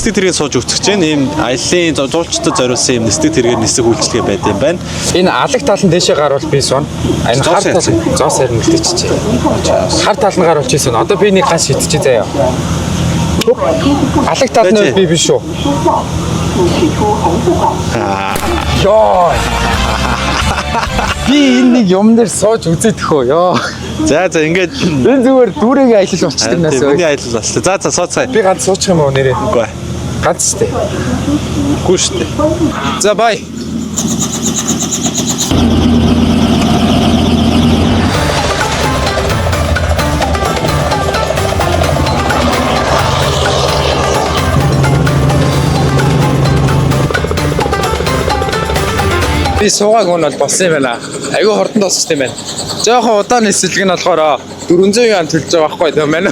Нисдэг тэргээр сууж үзэж байна. Ийм аяллаа жуулчдад зориулсан ийм нисдэг тэргээр нисэх үйлчилгээ байд юм байна. Энэ алаг тал нь дээшээ гарвал би сун. А энэ хар тал зоос харин үлдээчихжээ. Хар тал нь гарвал чи сун. Одоо би нэг ган шидчихэ заяа. Алаг тал нь би биш үү? Йоо. Би энэ нэг юм дээр сууж үзээдэх үү ёо. За за ингээд Энэ зүгээр дүүрэгийн аялал болчихдог нас миний өө. аялал болчихлоо. За за сууцгаая. Би ганц суучих юм уу нэрээ? Үгүй. Ганц штэ. Үгүй шүү дээ. За бай. Би суугааг нь бол болсон юм байна. Айгүй хурдан дууссан юм байна. Жохон удаан нисэлэг нь болохоор 400 юан төлж байгаа байхгүй тийм байна.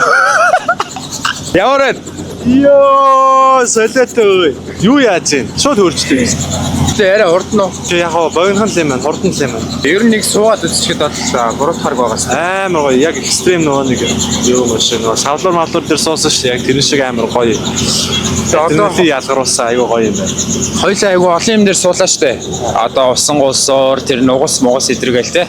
Ямар вэ? Йоо, солиотой өө. Юу яаж юм? Шууд хөрчдөг юм. Гэтэ арай хурдан уу? Чи яг гоо богинохон л юм байна, хурдан л юм байна. Ер нь нэг суугаад үзчихэд бол буруутахарг байгаас. Амар гоё. Яг экстрим нөгөө нэг юу юм шиг нөгөө савлуур маллуур дээр суусан шүү дээ. Яг тэрэн шиг амар гоё. Одоо Одоо ялгаруулсан айгүй гоё юм байна. хоёлаа айгүй олон юм дээр суулаа штэ. Одоо усан гулсуур тэр нугас мугас эдрэгээл те.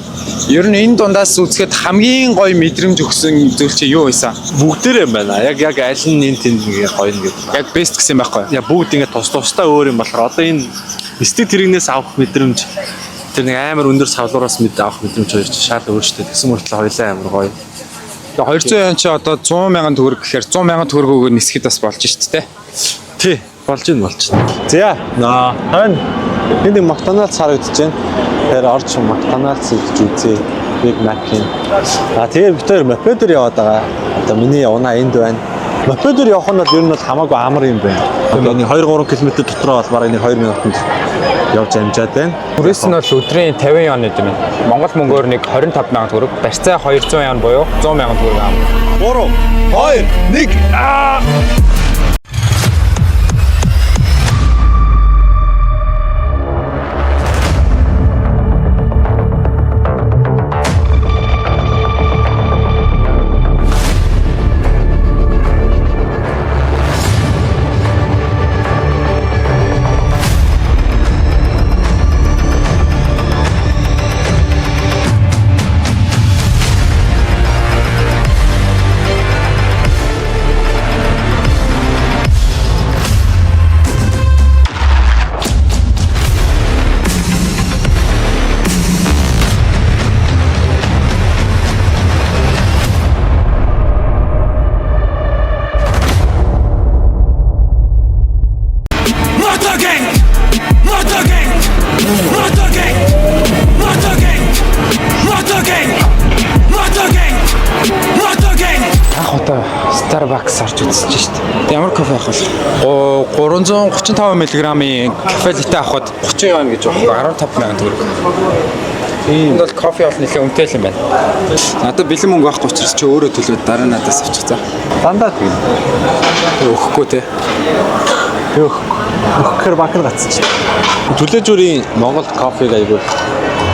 Ер нь энэ дундаас үзэхэд хамгийн гоё мэдрэмж өгсөн зүйл чи юу байсан? Бүгдээр юм байна. Яг яг аль нь энэ тэнд нэг гоё нэг. Яг best гэсэн юм байхгүй юу? Яг бүгд ингэ тус тусдаа өөр юм болохоор одоо энэ нисдэг тэрэгнээс авах мэдрэмж тэр нэг амар өндөр савлуураас мэд авах мэдрэмж хоёр чинь шал өөр шүү дээ. Тэгсэн мөртлөө хоёлаа амар гоё. Тэгээ 200 юан чи одоо 100 мянган төгрөг гэхээр 100 мянган төгрөгөөр нисэхэд бас болж штэ те. Тий, болж ийн болж байна. За, наа. Хань энд нэг McDonald's харагдаж байна. Тэгэхээр орж McDonald's идэж үзье. Big Mac-ийн. А тэгээ бид хоёр мопедоор яваад байгаа. Одоо миний унаа энд байна. Мопедоор явах нь бол ер нь бол хамаагүй амар юм байна. Одоо нэг 2 3 км дотроо бол бараг нэг 2 минутанд явж амжаад байна. Түрээс нь бол өдрийн 50 юан гэдэг юм байна. Монгол мөнгөөр нэг 25 мянган төгрөг, барьцаа 200 юан буюу 100 мянган төгрөг аав. 3 2 1 аа. Motor Gang! Motor Gang! Motor Gang! Motor Gang! Motor Gang! Motor Gang! Motor Gang! Анх удаа Starbucks орж үзэж шít. Ямар кофе авах вэ? 335 мг-ийн кофе латте авахд 30 юан гэж байна. 15 мянган төгрөг. Энд бол кофе бол нэлээд үнэтэй л юм байна. Надад бэлэн мөнгө байхгүй учраас чи өөрөө төлөөд дараа надаас авчих за. Дандаа тийм. Өгөхгүй те. Йөх. Өгөхөр бакер гацчих. Түлээжүүрийн Монгол кофег айгүй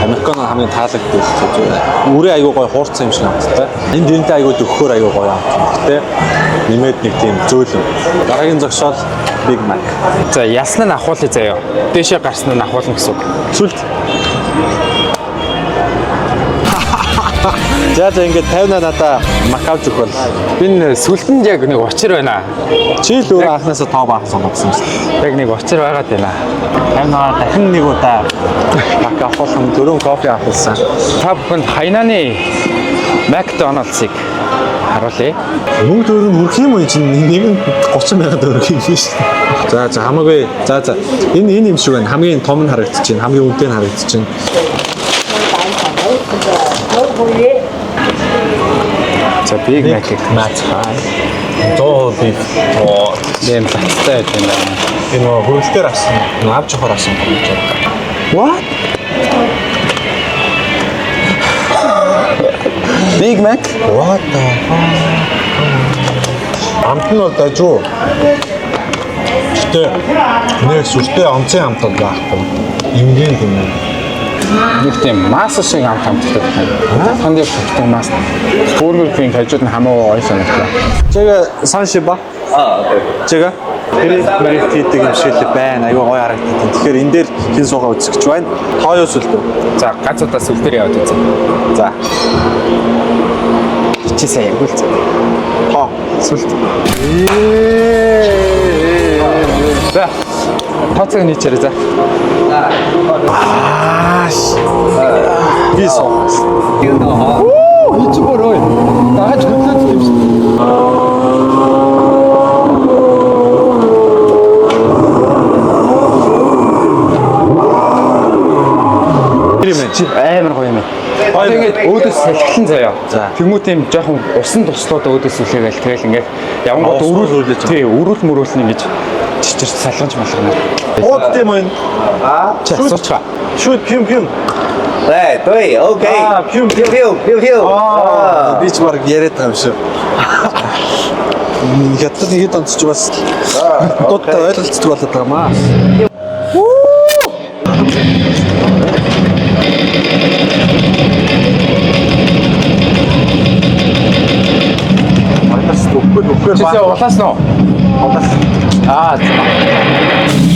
Американо хамгийн таалагддаг гэж байна. Үрээ айгүй гоё хуурцсан юм шиг амттай. Энэ дэрэнтэй айгүй дөхөхөр айгүй гоё амт. Гэтэ нэмээд нэг тийм зөөлөн. Дараагийн зогсоол Big Mac. За ясна нь авахуулъя заяа. Дээшээ гарсан нь авахуулна гэсэн үг. Сүлд. За за ингээд 50 надаа Mac авч өгөх бол. Энэ сүлтэнд яг нэг учир байна. Чи л өөрөө анхнаасаа тоо баах сонгосон юм шиг. Яг нэг учир байгаад байна. 50 дахин нэг удаа Mac авахулсан, дөрөв кофе авахулсан. Та бүхэнд Хайнаны McDonald's-ыг харуулъя. Мөнгө төгрөг нь хүрэх юм уу чинь нэг нь 30 мянган төгрөг юм биш. За за хамаагүй. За за энэ энэ юм шиг байна. Хамгийн том нь харагдаж байна. Хамгийн үнэтэй нь харагдаж байна. За Big Mac-ыг Mac. 100% beef. Оо, ийм латтай байт юм байна. Энэ нөгөө хөрөлтөөр авсан. Нөгөө авч явахаар авсан гэж байна. What? Big Mac? What the fuck? Амт нь бол дажгүй. Гэтэ нэг сүртэй онцын амт бол байхгүй. Энгийн юм. Нэг тийм мас шиг амт амттай байна. Хан дээр тогтсон мас. Burger King хажууд нь хамаагүй гоё санагдлаа. 这个30吧？啊，对，这个 Хэрэг мэрэг хийдэг юм шиг л байна. Айгүй гоё харагдаад. Тэгэхээр энэ дээр хин суугаа үзэх гэж байна. Тоо юу сүлдөө? За, ганц удаа сүл дээр яваад үзье. За. Чи сайн яг үл. Тоо. Сүлд. За. Тооцоог нийчээрэй за. Би суу. Хичүү бороо. Дааж хөдлөөд юм шиг. Тэр юм. Чи амар гоё юм байна. Одоо ингээд өөдөөс салхилан заяа. За. Тэнгүүт юм жоохон усан туслууд өөдөөс үлээгээл тэгэл ингээд явангууд А, уснууд өрүүл үлээж тий өрүүл мөрүүл нь ингэж чичирч салгаж малгана. Ууд тийм үү? Чи асуучгаа. Шүт пүм пүм. 对对，OK， Аа, пүм 六六六六， Аа, би ч баг яриад байгаа юм шиг. Хятад хэд онцч бас хятадтай ойлголцдог болоод байгаа юм аа. Баярс үхгүй үхгүй Чи улаас нөө? Улаас. Аа. За.